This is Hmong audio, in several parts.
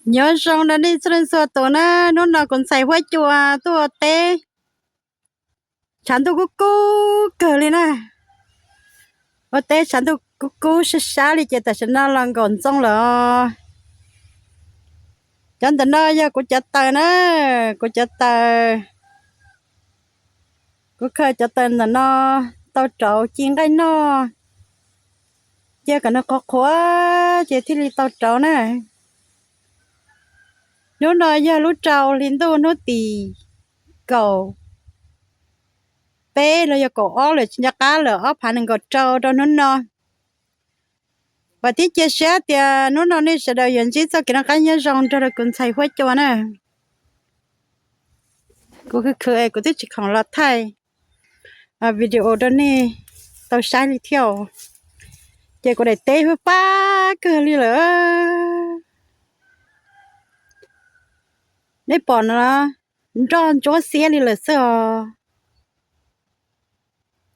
Nyob zoo rau nej txhua leej txhua tus na, hnub no kuv ntxhais huab cua tuaj ua teb, tshav ntuj kub kub kawg li na. Ua teb tshav ntuj kub kub sab sab li ces tam sim no los nkaum ntxoo lawm os. Cov ntawm no yog kuv cov taws na, kuv cov taws, kuv khaws cov taws ntawm no tau rauv ci nqaij noj, cia kom nws qhuav qhuav ces thiaj li tau rauv na. Hnub no yog lub rau hli ntuj hnub tim kaum peb los yog kaum ob lawm tsis nco qab lawm, ob phav nees nkaum rau rau hnub no. Vam thiab cia siab tias hnub no nej sawv daws yuav ntsib txoj kev noj qab nyob zoo nrog rau kuv ntxhais huab cua na. Kuv khwv khwv es kuv twb tsis khoom los thaij video rau nej tau saib li thiab. Ces kuv daim teb fab fab kawg li lawm. Nej pom no, nroj ntsuab xiab li lawm xwb os.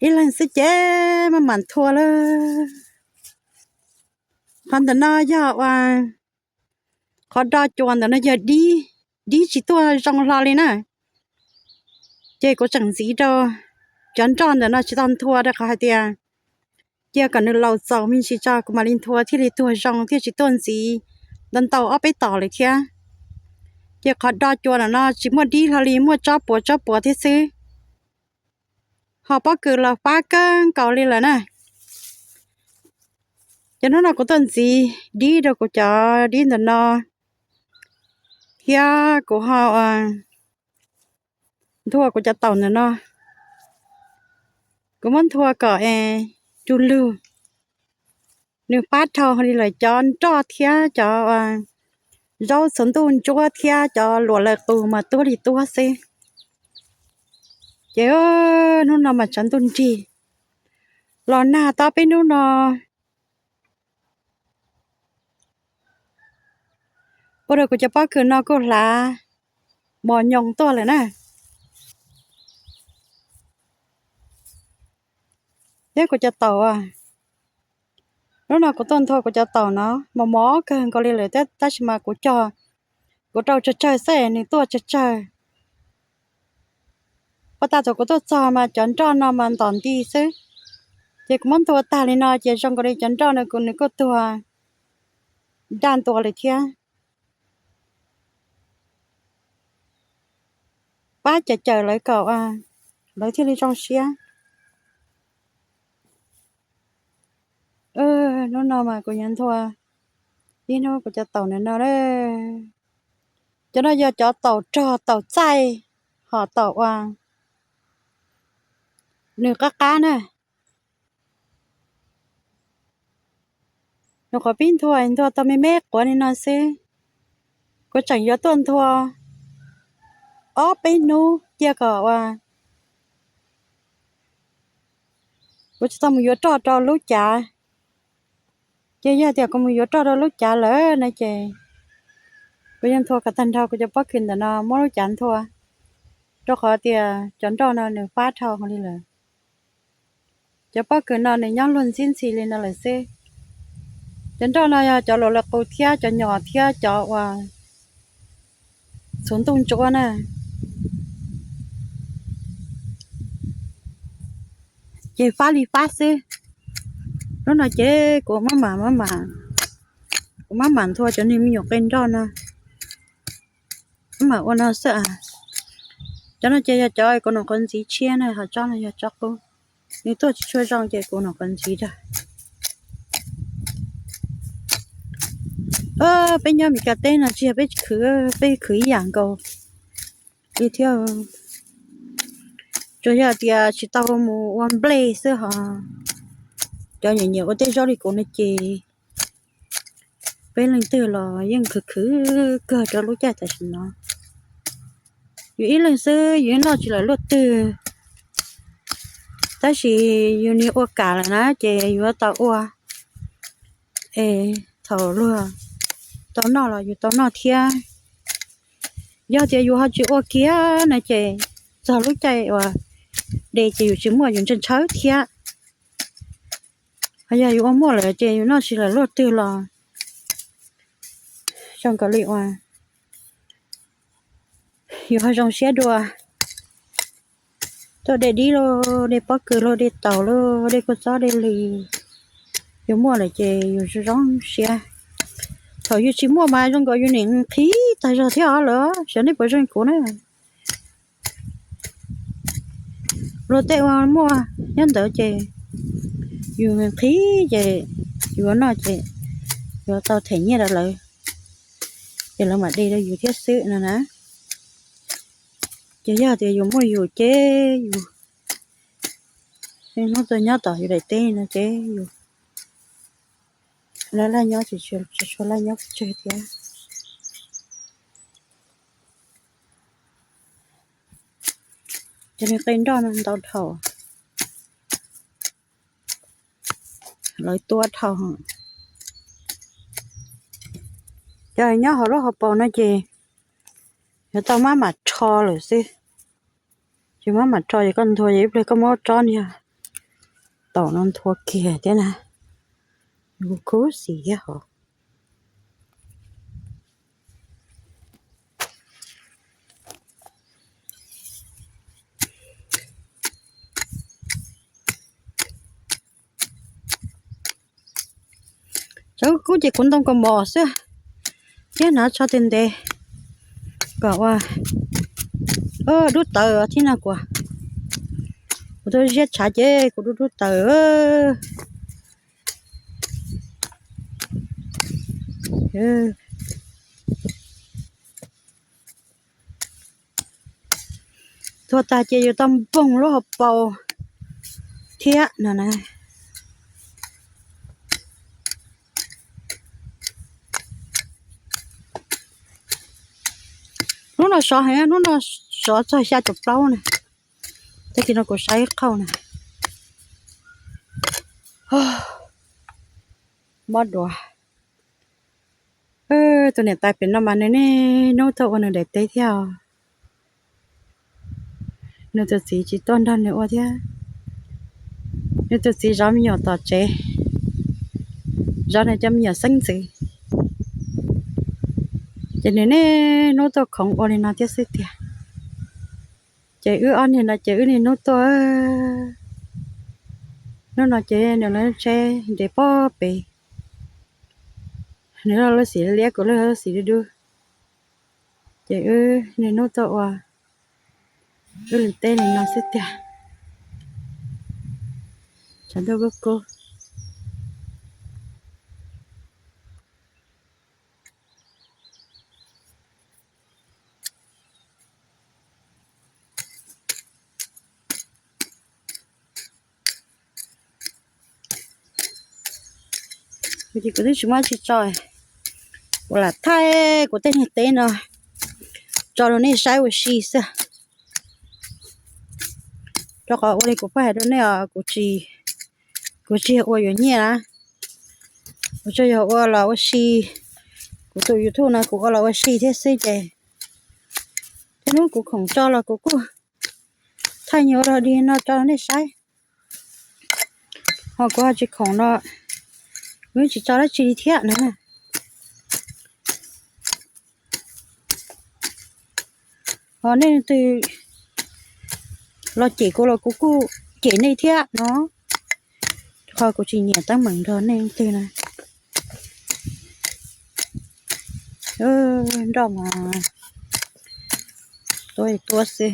Ib leeg xwb ces maj mam nthua lawm. Qhov ntawm no yog ua, qhov do cua ntawm no yog dib, dib tsis tuaj zoo hlo li na. Ces kuv tseem ntxiv rau cov nroj ntawm no tsis tau nthua rau qhov hais tias cia kom nws laus txaus me ntsis tso kuv mam li nthua thiaj li tuag zoo thiaj tsis tuaj ntxiv ntau ntau ob peb tom li thiab. Ces qhov do cua ntawm no tsis muaj dib hlo li, muaj tsob puas tsob puas thiab xwb. Ho pob kws los fab kawg nkaus li lawm na. Ces hnub no kuv tuaj ntxiv dib rau kuv cov dib ntawm no thiab kuv ho nthua kuv cov taum ntawm no. Kuv muab nthua kom es du lug, nws fab dhau li lawm, cov nroj thiab cov zaub txhuv ntuj ntsuab thiab cov luam lawv qus mas tuab li tuab xwb. Ces hnub no mas tshav ntuj nrig los nag tau peb hnub no, ua rau kuv cov pob kws no kuj hlav mos nyoos tuaj lawm na. Thiab kuv cov taum, hnub no kuv tuaj nthua kuv cov taum no mos mos kawg nkaus li lawm, tab sis mas kuv cog, kuv rau tsawg tsawg xwb nws tuaj tsawg tsawg. Puag ta thaum kuv tuaj txog mas cov nroj no mas ntom nti xwb. Ces kuv muab nthua tag li no ces zoo nkaus li cov nroj no kuv nws kuj tuag daj ntua lawm thiab. Pab cawm cawm lawv kom lawv thiaj li zoo siab. Hnub no mas kuv yuav nthua ib hnub kuv cov taum ntawm no. Cov no yog cov taum rog taum txaij, ho taum uas nws qab qab na. Nws qhuav pib nthua, nthua tau me me quav li no xwb. Kuv tseem yuav tuaj nthua ob peb hnub cia kom ua, kuv tsis tau mus yuav roj rau lub cav. Ces yog tias kuv mus yuav roj rau lub cav lawm no ces kuv yeej nthua kom tag nrho kuv cov pob kws ntawm no muab lub cav nthua, rau qhov tias cov nroj no nws fab dhau li lawm. Cov pob kws no nws nyob luag ntxhib ntxhi li no lawm xwb. Cov nroj no yog cov luam lawv qus thiab cov nyom thiab cov uas txhuv ntuj ntsuab na, ces fab li fab xwb. Hnub no ces kuv maj mam, kuv maj mam nthua cov niag me nyuam qe nroj no, maj mam ua no xwb. Cov no ces yog cov kuv nws qhuav ntxiv tshiab na, ho tsob no yog tsob qub, nws tuaj tsis tshua zoo ces kuv nws qhuav ntxiv rau. Peb nyob Meskas teb no tsis yog peb khwv, peb khwv ib yam nkaus li thiab. Tsuas yog tias tsis tau mus ua nplej xwb ho cov nyiam nyiam ua tej zaub li kuv no ces peb leej twg los yeej khwv khwv kawg rau lub caij tam sim no. Yus ib leeg xwb yus noj tsis lawm luaj twg, tab sis yus nim ua kam lawm na ces yuav tau ua, es thaum luag tau noj los yus tau noj thiab. Yog tias yus ho tsis ua kiag no ces txog lub caij uas de ces yus tsis muaj yus ntshaw ntshaw thiab. Ho yog yus ua muaj lawm ces yus noj tsis lawm luaj twg los zoo nkaus li uas yus ho zoo siab dua. Tuaj dej dib los, dej pob kws los, dej taus los, dej kua txob, dej lws, yus muaj lawm ces yus zoo zoo siab. Thaum yus tsis muaj mas zoo nkaus yus nim qhib tag zog thiab os lawm, xyov nej puas zoo kuv na. Luag tej uas muaj nyob ntawd ces yus nqhis ces yus ua noj ces yuav tau them nyiaj rau lawv, ces lawv mam de rau yus thiab xwb no na. Ces yog tias yus muaj yus ces yus, hnub tuaj nyob tom yus daim teb no ces yus laj laj nyob, tsis tshua laj nyob pes tsawg thiab. Ces nws qe nroj no ntau dhau, lawv tua dhau. Ces nyob hauv lub hauv paus no ces yuav tau mab mam rho lawm xwb. Tsis mab mam rho ces koj nthua ces ib pliag koj muab tsob niag taum no nthua kiag thiab na, kuv khuv xim thiab hos. Cov kub ces kuv ntoo kaus mom xwb, thiab hnav tsho tes ntev kom ua dub tawv thiab no kuv. Kuv tus ziab tshav ces kuv dub dub tawv. Nthua tag ces yuav tau npoog lub hauv paus thiab no na. Hnub no sov heev, hnub no sov txog xya caum plaub na. Tag kis no kuv saib qhauj na. Mob duav. Tus niam tais pem no mas nws niaj hnub tuaj ua nws daim teb thiab os. Nws tus txiv tsis tuaj nrog nws ua thiab. Nws tus txiv zov me nyuam tom tsev, zov nws cov me nyuam xeeb ntxwv, ces nws niaj hnub tuaj khoov ua li no thiab xwb tiag. Ces wb ob niag no ces wb niaj hnub tuaj. Hnub no ces nws lawv tsheb nres pob pem, nws lub xim liab, kuv lub xim dub dub, ces wb niaj hnub tuaj ua wb li teb li no xwb tiag. Tshav ntuj kub kub. Ces kuv twb tsis muaj tsis tso, kuv lam thaij kuv tej niag teb no tso rau nej saib ua si xwb. Rau qhov ua li kuv pheej hais rau nej os, kuv tsis, kuv tsis yog ua yuav nyiaj na, kuv tsuas yog ua los ua si. Kuv tus YouTube no kuv ua los ua si thiab xwb ces tej hnub kuv khoom tso los kuv kuj thaij nyuam ua dog dig no tso rau nej saib. Ho kuv ho tsis khoom no, kuv yeej tsis tso dab tsi li thiab na. Ho nej leej twg los cem kuv los kuv kuj cem nej thiab no, qhov kuv tsis nyiam teeb meem nrog nej leej twg na. Nroj mas tua tua xwb.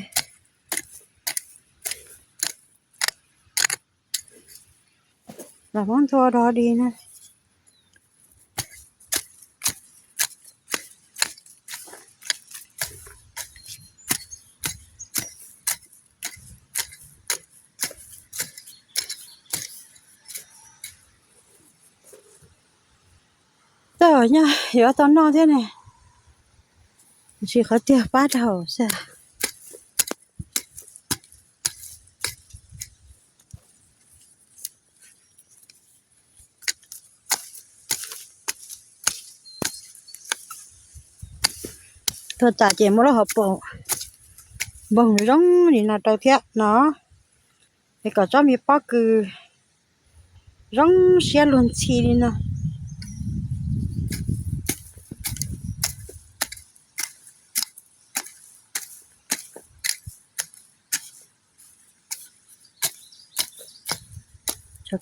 Los hmoob nthua dog dig na. Tag nyob yuav tau noj thiab ne, tsis qhov tiag pab rau xwb. Tuag tas ces muab lub hauv paus npoog zoo li no rau thiab no, es kom tsob me pob kws zoo siab luag ntxhi li no.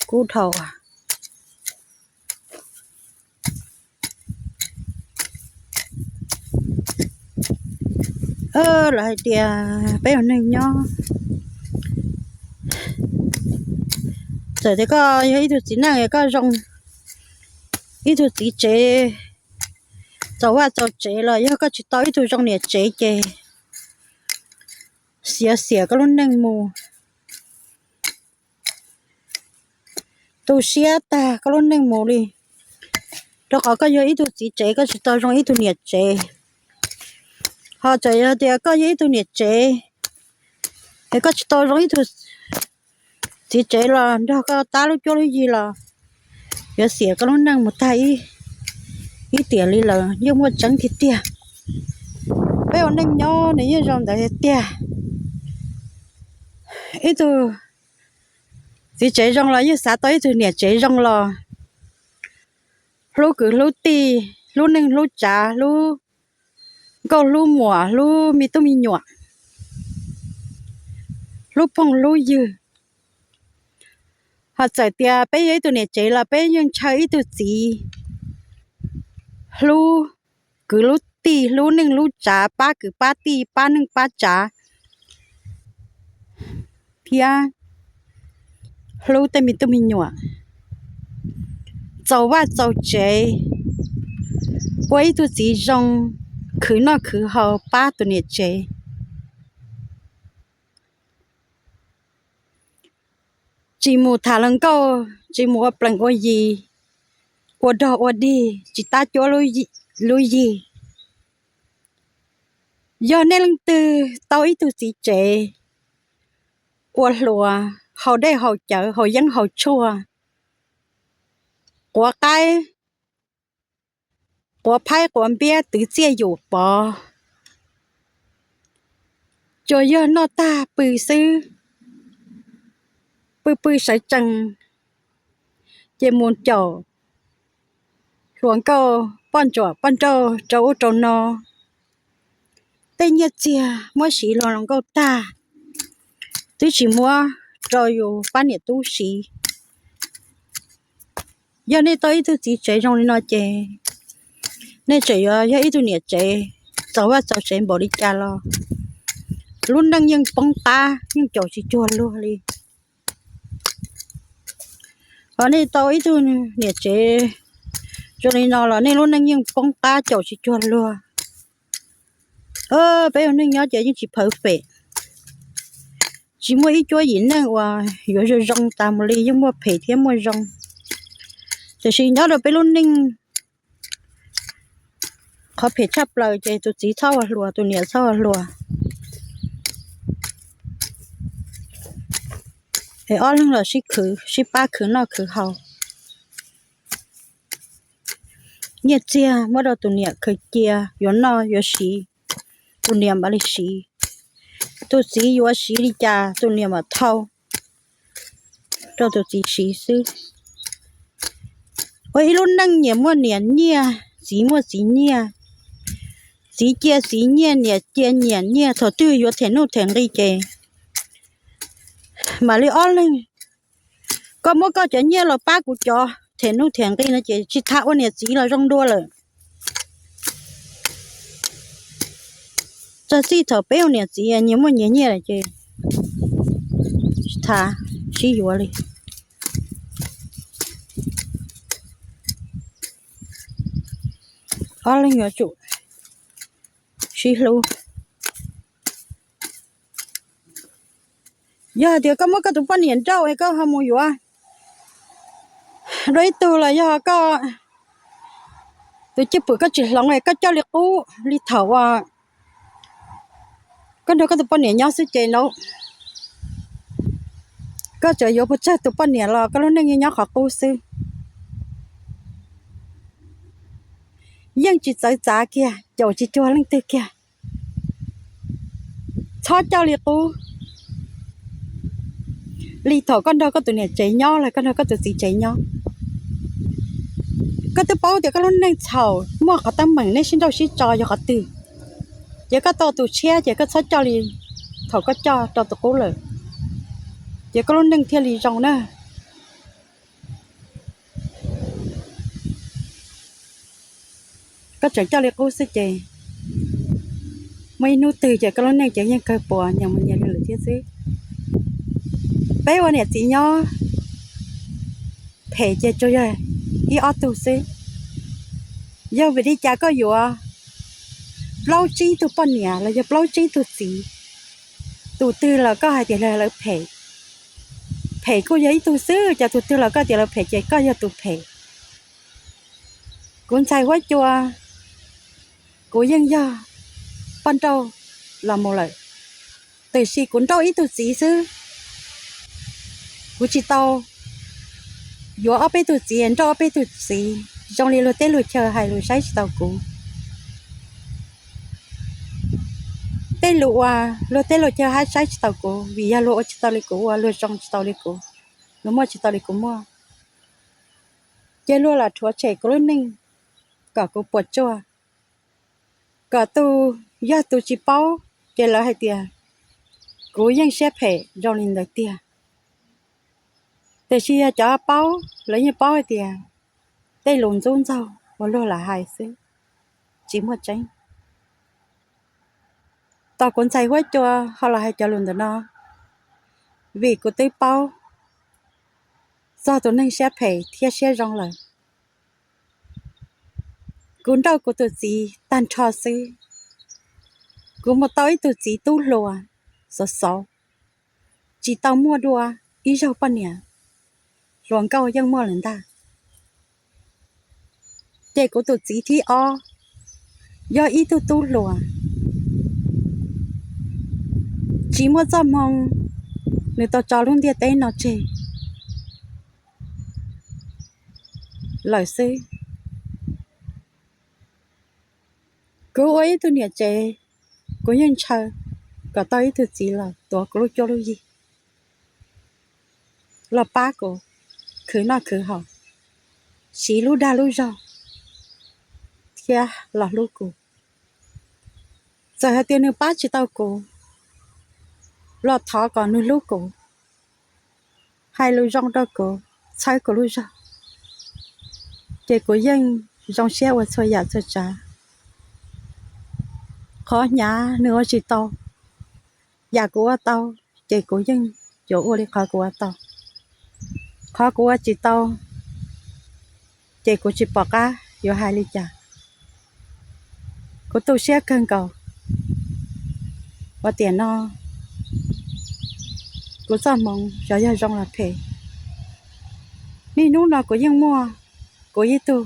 Kub dhau. Lawv hais tias peb ua neeg nyob, txawm tias koj yog ib tug txiv neej, koj zoo ib tug txiv tsev, txaus vaj txaus tsev los yog koj tsis tau ib tug zoo niam tsev ces xiav xiam koj lub neej mus, tu siab tag koj lub neej mus li. Rau qhov koj yog ib tug txiv tsev, koj tsis tau zoo ib tug niam tsev. Ho txawm yog tias koj yog ib tug niam tsev es koj tsis tau zoo ib tug txiv tsev los nrog koj tab lub cuab lub yig los yuav xiam koj lub neej mus tag ib, ib tiam li lawm, yeej muaj tseeb tiag tiag. Peb ua neej nyob nws yeej zoo ntawd tiag tiag. Ib tug txiv tsev zoo los yeej xav tau ib tug niam tsev zoo los hlub kwv hlub tij, hlub neej hlub tsav, hlub nkauj hlub muam, hlub me tub me nyuam, hlub phooj hlub ywg. Ho txawm tias peb yog ib tug niam tsev los peb yeej ntshaw ib tug txiv hlub kwv hlub tij, hlub neej hlub tsav, pab kwv pab tij, pab neej pab tsav, thiab hlub tej me tub me nyuam, txaus vaj txaus tsev, ua ib tug txiv zoo, khwv noj khwv haus pab tus niam tsev. Tsis mus tham hluas nkauj, tsis mus ua plees ua yi, ua dog ua dig, tsis tab cuab lub yig. Yog nej leej twg tau ib tug txiv tsev ua hluas, haus dej haus cawv, haus yeeb haus tshuaj, quav qaib, quav phaib quav npiab, twv txiaj yum pov, tsuas yog noj tag pw xwb, pw pw sawv tsees, ces mus caum hluas nkauj poj ntsuam poj nrauj rau ub rau no. Tej nyiaj txiag muab siv hluas nkauj tag, twb tsis muab rau yus pab niam tub siv. Yog nej tau ib tug txiv tsev zoo li no ces nej tseem yuav yog ib tug niam tsev txaus vaj txaus tsev npaum li cas los lub neej yeej poob qab, yeej caum tsis cuag luag li. Ho nej tau ib tug niam tsev zoo li no los nej lub neej yeej poob qab caum tsis cuag luag. Peb ua neej nyob ces yeej tsis phawv phem, tsis muaj ib cuab yim neej uas yuav zoo zoo tas mus li, yeej muaj phem thiab muaj zoo. Tiam sis nyob rau peb lub neej, qhov phem tshaj plaws ces tus txiv txhob ua hluas, tus niam txhob ua hluas, es ob leeg los sib khwv sib pab khwv noj khwv haus. Nyiaj txiag muab rau tus niam khaws cia, yuav noj yuav siv, tus niam mam li siv. Tus txiv yuav siv li cas tus niam mam thau rau tus txiv siv xwb. Ua ib lub neej niam muaj niam nyiaj, txiv muaj txiv nyiaj, txiv cia txiv nyiaj, niam cia niam nyiaj, thaum twg yuav them nuj them nqi ces mam li ob leeg, koj muab koj cov nyiaj los pab kuv cov them nuj them nqi no ces tsis tham ua niam txiv los zoo dua lawm. Txog txij thaum peb ua niam txiv nyias muaj nyias nyiaj lawm ces tsis tham sib yuav li. Ob leeg yuav tsum sib hlub. Yog hais tias koj muab koj tus poj niam nrauj es koj ho mus yuav dua ib tug los yog koj tus cwj pwm koj tsis hloov es koj coj li qub li thaum uas koj nrog koj tus poj niam nyob xwb ces no koj tsuas yuav puas tsawg tus poj niam los koj lub neej yeej nyob qhov qub xwb. Yeej tsis txawv txav kiag, caum tsis cuag leej twg kiag. Txhob coj li qub li thaum koj nrog koj tus niam tsev nyob los koj nrog koj tus txiv tsev nyob. Koj twb paub tias koj lub neej txhaum muaj qhov teeb meem, nej sib nrauj sib tso yog qhov twg, ces koj tau tus tshiab ces koj txhob coj li thaum koj coj rau tus qub lawm, ces koj lub neej thiaj li zoo na. koj tseem coj li qub xwb ces muaj ib hnub twg ces koj lub neej ces yeej kawg puas nyias mus nyias li lawm thiab xwb. Peb ua niam txiv nyob phem ces tsuas yog ib ob tug xwb. Yog vim li cas koj yuav plaub tsib tug poj niam los yog plaub tsib tug txiv, tus twg los koj hais tias lawv phem? Phem kuj yog ib tug xwb, cas tus twg los koj tias lawv phem ces koj yog tus phem. Kuv ntxhais huab cua, kuv yeej yog poj nrauj los mus lawm, tiam sis kuv nrauj ib tug txiv xwb. Kuv tsis tau yuav ob peb tug txiv, nrauj ob peb tug txiv zoo li luag teb luag chaw hais lus saib tsis taus kuv. Tej lus uas luag teb luag chaw hais saib tsis taus kuv vim yog luag ua tsis tau li kuv ua, luag zoo tsis tau li kuv, luag muaj tsis tau li kuv muaj, ces luag lam rhuav tshem kuv lub neej kom kuv puas tsuaj, kom tus, yog tus tsis paub ces lawv hais tias kuv yeej siab phem zoo li ntawd tiag. Tiam sis yog cov paub lawv yeej paub hais tias tej lus ntxub ntxaug uas luag lam hais xwb, tsis muaj tseeb. Tos kuv ntxhais huab cua ho los hais cov lus ntawm no, vim kuv twb paub txog tus neeg siab phem thiab siab zoo lawm. Kuv nrauj kuv tus txiv tag nrho xwb, kuv mus tau ib tug txiv tub hluas xov xov, tsis tau muaj dua ib zaug poj niam, hluas nkauj yeej muaj lawm ntag. Ces kuv tus txiv thib ob yog ib tug tub hluas tsis muaj txoj hmoo, nws tau tso lub ntiaj teb no tseg lawm xwb. Kuv ua ib tug niam tsev, kuv yeej ntshaw kom tau ib tug txiv los tuav kuv lub cuab lub yig, los pab kuv khwv noj khwv haus, siv lub dag lub zog thiab los hlub kuv. Txawm hais tias nws pab tsis tau kuv, los thov kom nws hlub kuv, hais lus zoo rau kuv, txhawb kuv lub zog, ces kuv yeej zoo siab ua txhua yam txhua tsav. Qhov hnyav nws ua tsis tau, yam kuv ua tau, ces kuv yeej yuav ua li qhov kuv ua tau. Qhov kuv ua tsis tau, ces kuv tsis pom qab yuav hais li cas. Kuv tu siab kawg nkaus ua tiam no kuv txoj hmoov xyov yog zoo los phem. Niaj hnub no kuv yeej muaj kuv ib tug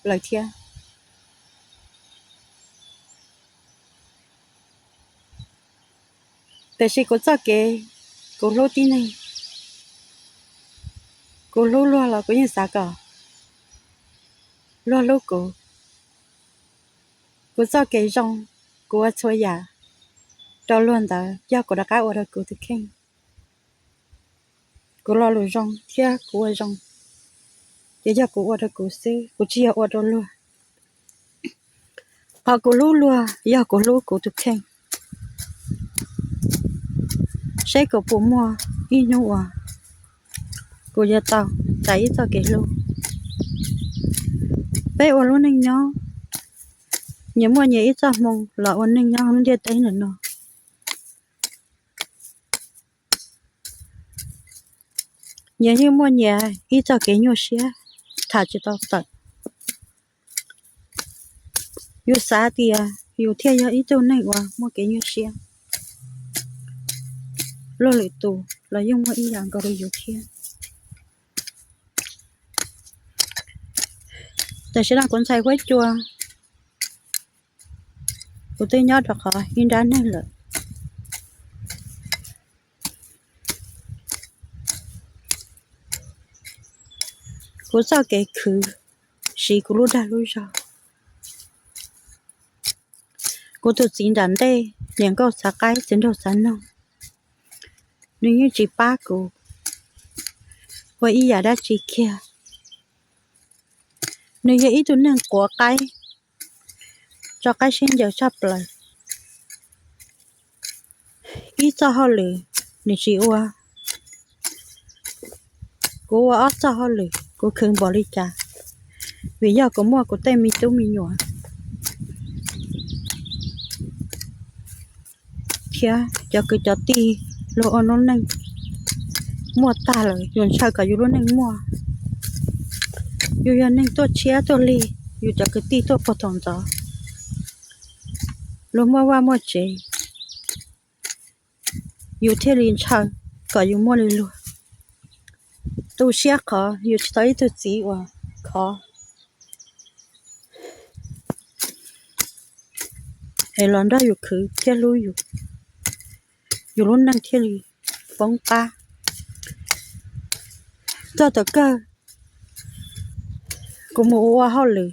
lawm thiab. Tiam sis kuv txoj kev, kuv hlub tib neeg, kuv hlub luag los kuv yeej xav kom luag hlub kuv. Kuv txoj kev zoo, kuv ua txhua yam rau luag ntawd yog kuv rov qab ua rau kuv tus kheej. Kuv lo lus zoo thiab kuv ua zoo, ces yog kuv ua rau kuv xwb, kuv tsis yog ua rau luag. Qhov kuv hlub luag yog kuv hlub kuv tus kheej, seb kuv puas muaj ib hnub uas kuv yuav tau txais ib txoj kev hlub. Peb ua lub neej nyob, nyias muaj nyias ib txoj hmoo los ua neej nyob hauv lub ntiaj teb ntawm no. Nyias yeej muaj nyias ib txoj kev nyuaj siab tham tsis tau tawm. Yus xav tias yus thiaj yog ib tug neeg uas muaj kev nyuaj siab, luag lwm tus los yeej muaj ib yam nkaus li yus thiab. Tam sim no kuv ntxhais huab cua, kuv twb nyob rau qhov ib nrab neeg lawm. Kuv txoj kev khwv, siv kuv lub dag lub zog. Kuv tus txiv nram ntej, niam nkauj txav qaib txiv nraug txav noog, nws yeej tsis pab kuv ua ib yam dab tsi kiag. Nws yog ib tug neeg quav qaib, tso qaib sib ncaws tshaj plaws. Ib txoj hauj lwm nws tsis ua, kuv ua ob txoj hauj lwm kuv khwv npaum li cas, vim yog kuv muaj kuv tej me tub me nyuam. thiab cov kwv cov tij luag ua lub neej muaj tag lawm, yus ntshaw kom yus lub neej muaj. Yus yog neeg tuaj tshiab tuaj lig, yus cov kwv tij tuaj puag thaum ntxov, luag muaj vaj muaj tsev, yus thiaj li ntshaw kom yus muaj li luag. Tu siab qhov yus tsis tau ib tug txiv uas khov es los nrog yus khwv thiab hlub yus, yus lub neej thiaj li poob qab. Txog tom kawg kuv mus ua hauj lwm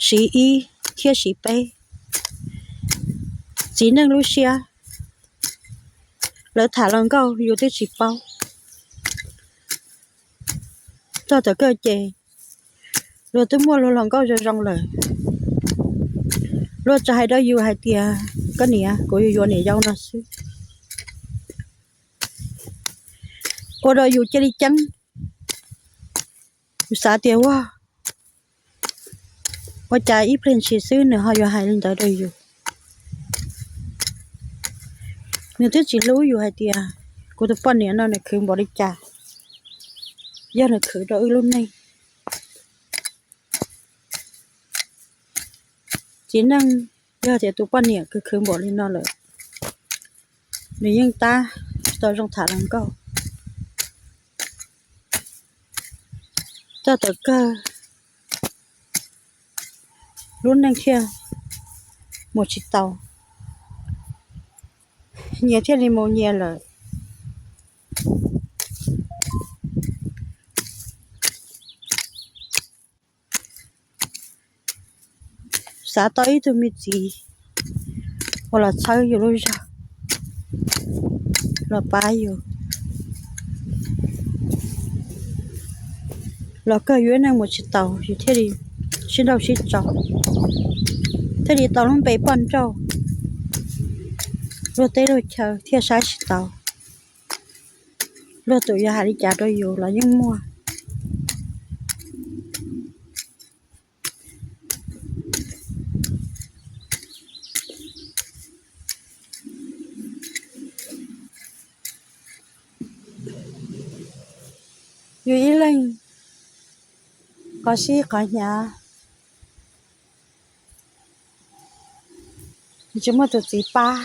siv ib thiab siv peb, txiv neej lub siab, lawv tham hluas nkauj yus twb tsis paub. Txog tom kawg ces luag twb muaj luag hluas nkauj zoo zoo lawm, luag tsuas hais rau yus hais tias, koj niam, kuv yuav yuav niam yau no xwb. Ua rau yus cia li ceeb, yus xav tias, ua, ua cas ib pliag ntshis xwb nws ho yuav hais li ntawd rau yus? Nws twb tsis hlub yus hais tias kuv tus poj niam no nws khwv npaum li cas, yog nws khwv rau wb lub neej. Txiv neej, yog tias tus poj niam khwv khwv npaum li no lawm, nws yeej tab tsis tau zoo tham hluas nkauj. Txog tom kawg lub neej thiaj mus tsis tau, nyias thiaj li mus nyias lawm. Xav tau ib tug me txiv uas los txhawb yus lub zog, los pab yus, los kawg yus ib neeg mus tsis taus, yus thiaj li sib nrauj sib tso, thiaj li tau lub npe poj nrauj. Luag teb luag chaw thiaj saib tsis taus, luag tus yuav hais li cas rau yus los yeej muaj. Yus ib leeg qhov sib qhov hnyav, tsis muaj tus txiv pab.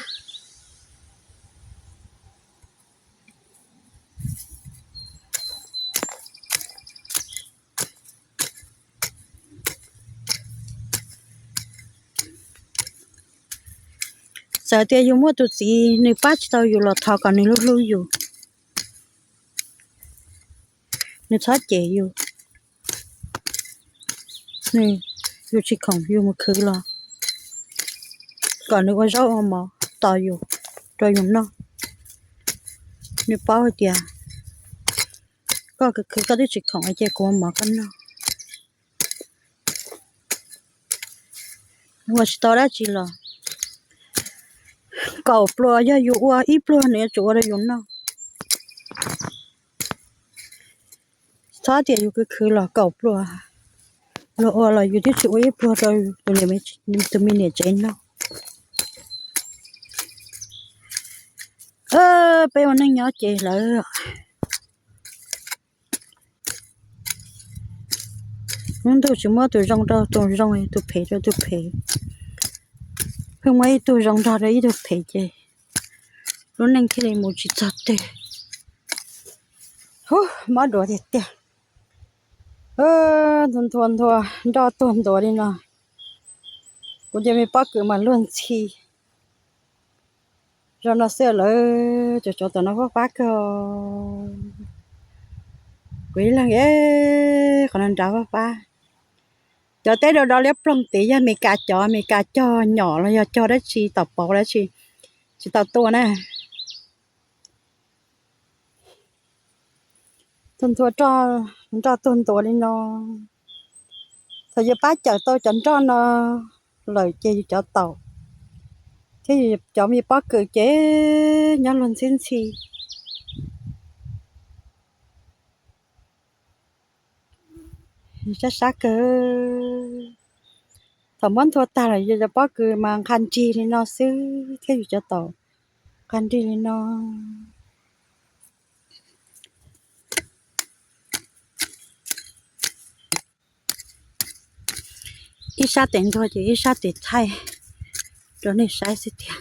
Txawm tias yus muaj tus txiv nws pab tsis tau yus los thov kom nws hlub hlub yus, nws txhob cem yus, nws, yus tsis khoom yus mus khwv los kom nws ua zaub ua mov tos yus, rau yus noj. Nws paub hais tias koj khwv khwv koj twb tsis khoom ces kuv ua mov koj noj. Ua tsis tau dab tsi los kaum pluas yog yus ua ib pluag nws yuav tsum ua rau yus noj. Txhob tias yus khwv khwv los kaum pluas, luag ua los yus twb tsis ua ib pluag rau tus me niam tsev noj. Peb ua neej nyob ces lawv lub ntuj tsis muab tus zoo rau tus zoo, tus phem rau tus phem. Pheej muab ib tug zoo nrog rau ib tug phem ces lub neej thiaj li mus tsis txog twg. Hub, mob duav tiag tiag. Nthua nthua nthua nroj tuag ntuav li no, kuv cov me pob kws mas luag ntxhi. Zoo no xwb lawm, cov tsov tom no pab pab kawg. Kuv ib leeg es qhov no nrad pab pab. Cov teb do do liab ploog tid yog Amelikas cov, Amelikas cog nyom los yog cog dab tsi, tom pauv dab tsi, tsis tau tua na. Tuag nthua, nroj tuag ntuav li no. Thaum yus pab cawm tau cov nroj no lawm ces yus cov taum thiab yus cov me pob kws ces nyob luag ntxhi ntxhi. Sab sab kawg. Thaum muab nthua tag lawm yus cov pob kws mas nqha nrig li no xwb thiab yus cov taum nqha nrig li no. Ib sab tes nthua ces ib sab tes thaij rau nej saib xwb tiag.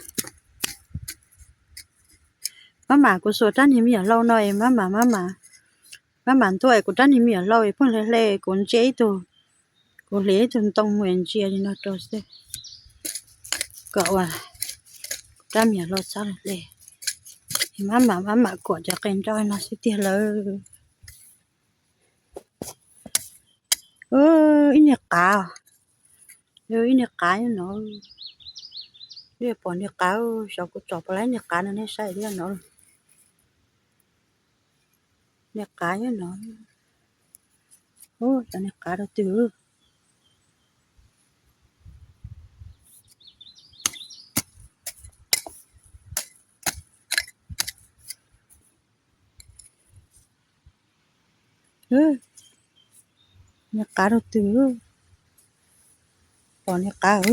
Mab mam kuv xuas rab niag me nyuam hlau no es mab mam, mab mam ntuaj es kuv rab niag me nyuam hlau es pheej hle hle kuv ntsia ib tug, kuv hliv ib tug ntoo mus ntsia li no rau xwb kom ua rab me nyuam hlau txhob hle. Mab mam, mab mam kuam cov qe nroj no xwb tiag lawm. Ib niag qav, ib niag qav nyob no. Nej pom niag qav, xyov kuv tsom puas tau niag qav no nej saib li no. Niag qav nyob no. Ub, cov niag qav rau twg. Niag qav rau twg, pom niag qav.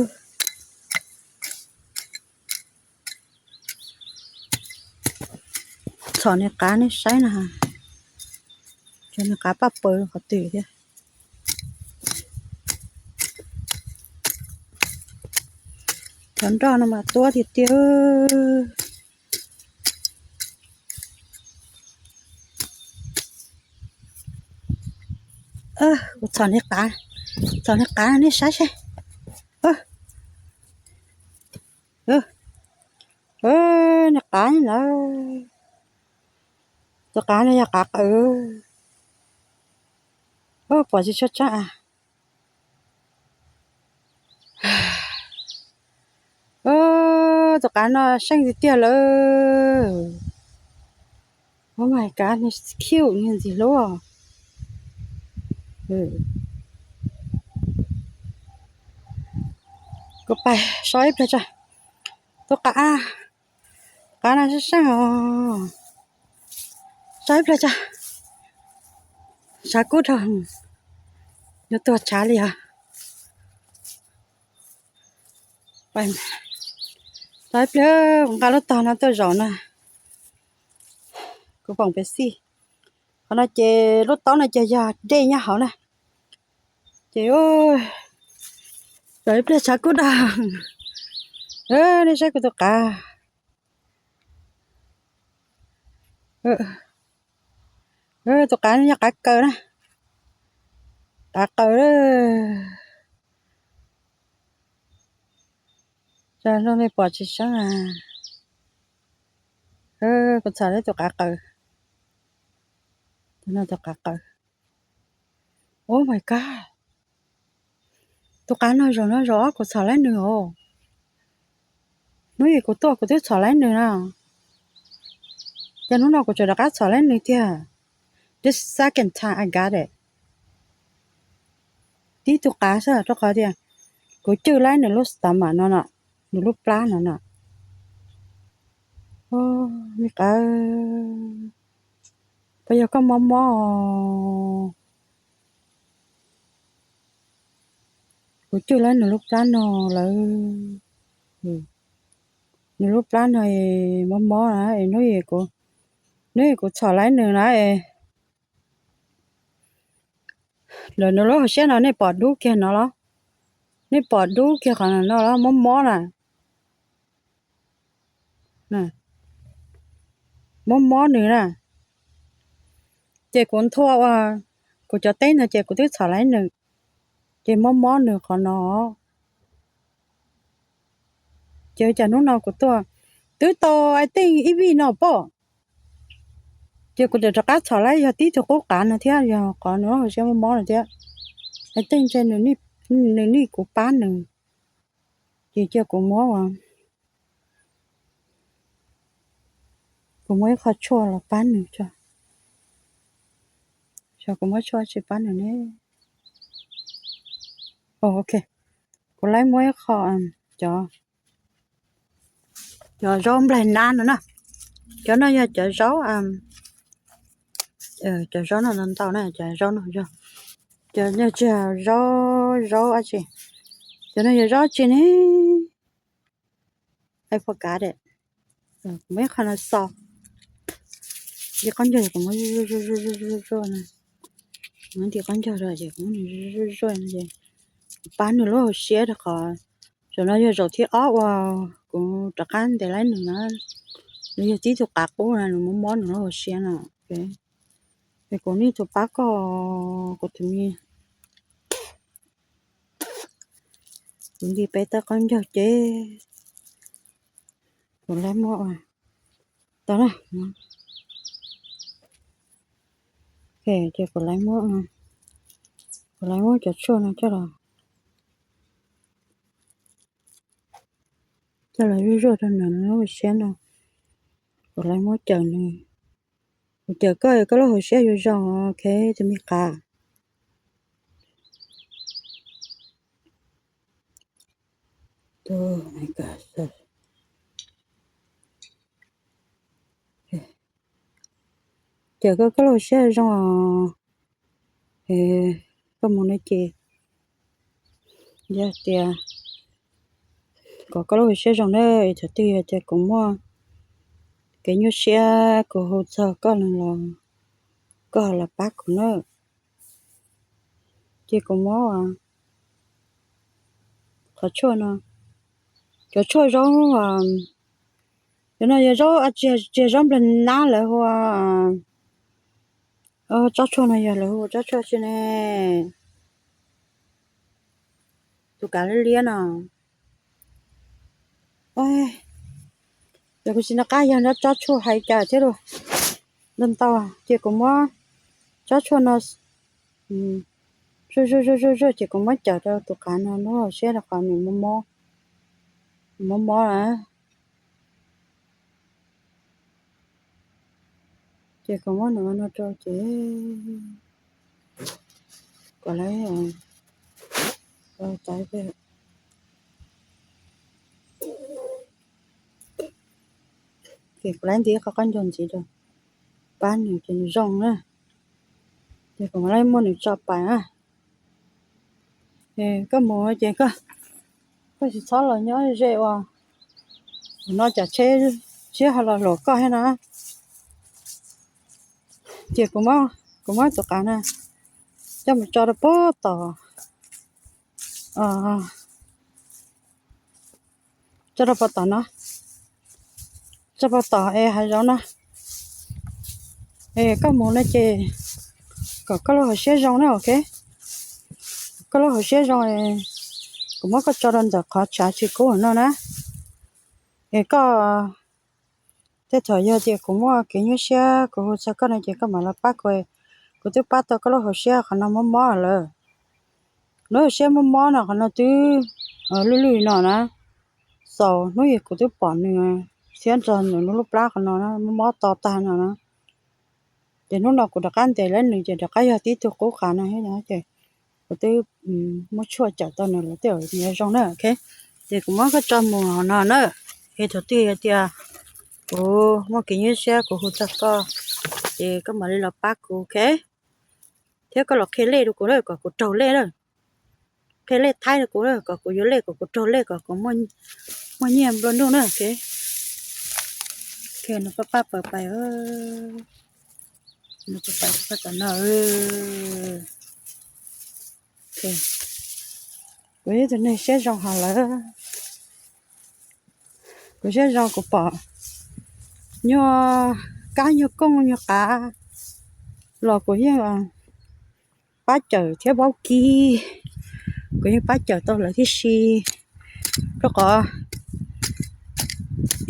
Txhom niag qav nej saib na, cov niag qav paj paws qhov twg thiab. Cov nroj no mas tuab tiag tiag. Kuv txhom niag qav, txhom niag qav nej saib seb. Niag qav na, tus qav no yog qav qaws. Pom tsis tshua tseeb. Tus qav no seej tiag tiag lawm. Oh my god, nws cute, nws ntxim hlub. Kuv pais so ib pliag tso. Tus qav, qav no seej seej os. So ib pliag tso. Tshav kub dhau, yuav tuag tshav li os. So ib pliag, kuv nqa lub tog no tuaj zaum na. Kuv foom pev xij. Qhov no ces lub taub no ces yog dej nyob hauv na. Ces so ib pliag tshav kub dhau. Nej saib kuv tus qav. Tus qav no yog qav kaws na. Qav kaws. Zoo nej pom tsis tseeb. Kuv txhom tau tus qav kaws. Tus no tus qav kaws. Oh my god. Tus qav no zaum no zaum ob kuv txhom laib nws os. Hnub ib kuv tuaj kuv twb txhom laib nws na. Ces hnub no kuv tseem rov qab txhom laib nws tiag. This second time I got it. Tib tug qav xwb rau qhov tias kuv cwj laib nws lub stomach no no, nws lub plab no no. Me qav, puas yog koj mob mob os? Kuv cwj laib nws lub plab no lawm. Nws lub plab no mob mob na es hnub ib kuv txhom laib nws na es. Lawv nws lub hauv siab no nej pom dub kiag no los? Nej pom dub kiag qhov no los? Mob mob na. Mob mob nws na. Ces kuv nthua ua kuv cov teb no ces kuv twb txhom laib nws. Ces mob mob nws qhov no. Ces cas hnub no kuv tuaj twb tau I think ib vij no pom. Ces kuv tseem rov qab txhom laib yog tib tug qub qav no thiab yog qhov nws lub hauv siab mob mob no thiab. I think ntshe nws nim kuv pab nws. Ces cia kuv muab, kuv muab ib qho tshuaj los pab nws tso. Xyov kuv muab tshuaj tsi pab nws ne. Ok, kuv laib muab ib qho cov, cov zaub nplaig nab no na. Cov no yog cov zaub, cov zaub no ntau na, cov zaub no yog, cov no tsis yog zaub, zaub dab tsi, Cov no yog zaub tsi ne? I forgot it. Kuv muab ib qho no xo. Nti qaub ncaug kuv muab zuaj zuaj zuaj zuaj no. Muab nti qaub ncaug rau ces kuv muab nws zuaj zuaj zuaj no ces kuv pab nws lub hauv siab rau qhov zaum no yog zaum thib ob uas kuv rov qab ntes laib nws na. Nws yog tib tug qav qub na, nws mob mob nws lub hauv siab no. Es kuv nij tug pab koj, kuv tus me, kuv nti peb tawb qaub ncaug ces kuv laib muab tau na. Ces kuv laib muab, kuv laib muab cov tshuaj no coj los, coj los zuaj zuaj rau nws lub hauv siab no. Kuv laib muab cawm nws. Kuv cawm koj, koj lub hauv siab yuav zoo, ok tus me qav. Cawm koj, koj lub hauv siab zoo, koj mus no ces yog tias kom koj lub hauv siab zoo na, thaum twg yog tias kuv muaj kev nyuaj siab kuv hu txog koj los koj los pab kuv na. Ces kuv muab qhov tshuaj no, cov tshuaj zaub, cov no yog zaub, tsis yog zaub nplog nab lawv hu ua, tsob tshuaj no yog lawv hu ua tsob tshuaj tsi ne? Tus kav liab liab no. Ces kuv tsis nco qab yog nrab tsob tshuaj hais cas thiab los ntau ntau, ces kuv muab tsob tshuaj no zuaj zuaj zuaj zuaj zuaj ces kuv muab cawm rau tus qav no lub hauv siab rau qhov nws mob mob na. Ces kuv muab nws no rau ces kom lawv, ces kuv laib nti qhov qaub ncaug ntxiv rau pab nws ces nws zoo na. Ces kuv mam li muab nws tso pais na. Koj mus ces koj, koj tsis txhob los nyob ze uas no cas tsheb siab ho los hluas koj thiab na. Ces kuv, kuv muab tus qav na coj mus tso rau puag tom, tso rau puag tom no, tso puag tom es hav zoov no. Es koj mus no ces kom koj lub hauv siab zoo na, ok. Koj lub hauv siab zoo, kuv muab koj tso rau ntawm qhov tshav tsis kub no na. Es koj, tej thaum yog tias kuv muaj kev nyuaj siab kuv hu txog koj no ces koj mam los pab kuv. Kuv twb pab tau koj lub hauv siab qhov no mob mob lawm. Lub hauv siab mob mob no qhov no twb lwj lwj no na. Xaus hnub yog kuv twb pom nws thiab nrog nws lub lub plab qhov no mob mob to tag no na. Ces hnub no kuv rov qab ntes lawm nws ces rov qab yog tib tug qub qav no thiab no ces kuv twb muab tshuaj cawm tau nws lawm tej zaum nws yuav zoo na, ok. Ces kuv muab koj tso mus hauv no na. Es thaum twg yog tias kuv muaj kev nyuaj siab kuv hu txog koj, ces koj mam li los pab kuv, ok. Thiab koj los qhia lej rau kuv na kom kuv raug lej na. Qhia lej Thaib rau kuv na kom kuv yuav lej, kom kuv raug lej, kom kuv muaj nyiaj nplua nuj na, ok. Ok, no pab pab pawg pais, no pab pab tom no. Kuv yog tus neeg siab zoo hos lawm. Kuv siab zoo kuv pom nyuag kab nyuag kooj nyuag qav los kuv yeej pab cawm thiab vaub kib, kuv yeej pab cawm tau lawv tib si. Rau qhov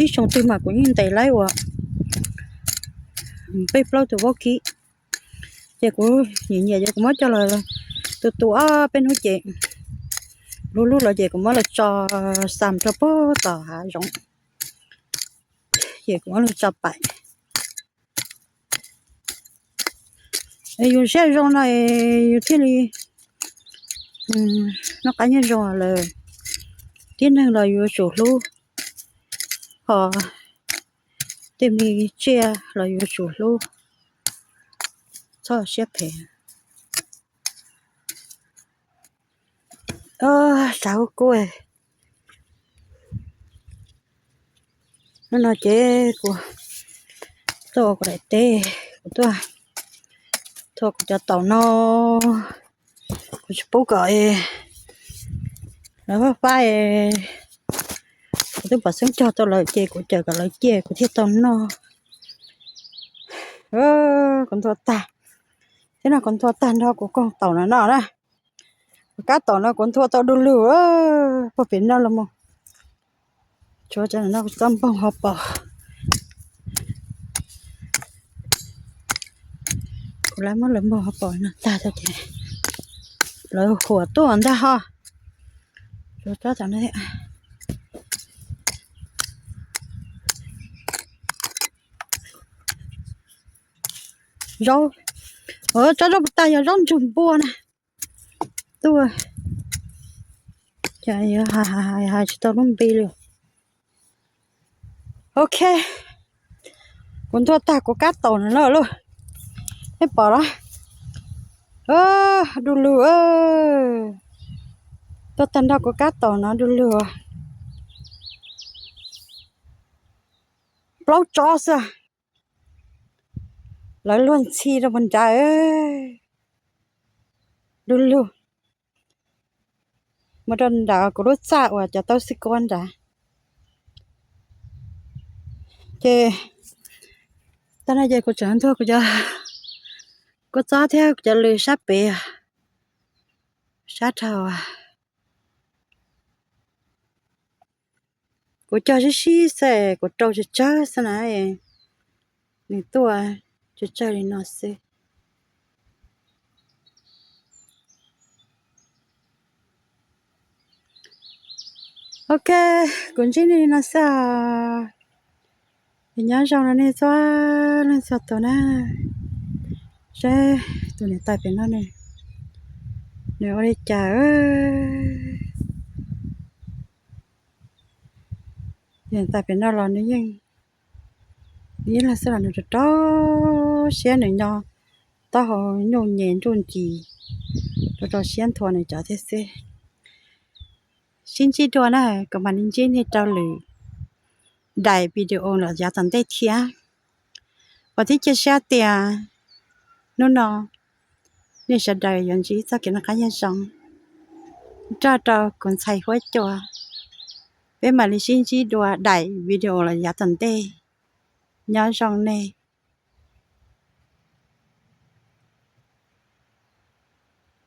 ib xyoo twg mas kuv yeej ntes laib ua peb plaub tus vaub kib. Ces kuv nyiam nyiam ces kuv muab coj los tu tu ob peb hnub ces lub lub los ces kuv muab los tso xam rau puag tom hav zoov, ces kuv muab los tso pais. Yus siab zoo no yus thiaj li noj qab nyob zoo lawm. Tib neeg los yuav tsum hlub, ho tej me tsiaj los yuav tsum hlub, txhob siab phem. Ua, tshav kub kub. Hnub no ces kuv tuaj ua kuv daim teb, kuv tuaj thua kuv cov taum no. Kuv tsis pub kom lawv fab fab, kuv twb pom xeeb cog tau lawm ces kuv cawm kom lawv ciaj kuv thiaj tau noj. Kuv nthua tag, thiab no kuv nthua tag nrho kuv koog taum no no na. Kuv kab taum no kuv nthua tau du lug puag pem no los mus. Tshuav cov no kuv txob npoog ho pom. Kuv lawv muab lawv npoog ho pom no tag ces lawv huam tuaj ntag ho. Tshuav tsob tam no thiab. Zaub, tsob zaub puas tag yog zaub ntsug npua na. Tuaj ces hais tsis tau lub npe li. Ok, kuv nthua tag kuv kab taum no lawm lauj. Nej pom los? Du lug, tuaj tag nrho kuv kab taum no du lug. Plaub tsob xwb, lawv luag ntxhi rau puag nrad. Du lug, mus rau nram kuv lub txaj uas cov taub xib kuab nrad. Ces tag no ces kuv tseem nthua kuv cov kua txob thiab kuv cov lws sab pem, sab dhau. Kuv cog sib sib xwb, kuv rau tsawg tsawg xwb na, nws tuaj tsawg tsawg li no xwb. Ok, kuv ntsib nej li no xwb os. Nyob zoo rau nej txhua leej txhua tus na. Saib tus niam tais pem no ne, nws ua li cas. Niam tais pem no los nws yeej, nws yeej lag xwb los nws rau rau siab nws nyob taub hau nyuj nyem nruj ncis, rau rau siab nthua nws cov thiab xwb. Sib ntsib dua na, kuv mam li ntsib nej rau lwm daim video los yav tom ntej thiab. Vam thiab cia siab tias hnub no nej sawv daws yuav ntsib txoj kev noj qab nyob zoo, nrog rau kuv ntxhais huab cua. Peb mam li sib ntsib dua daim video los yav tom ntej. Nyob zoo nej.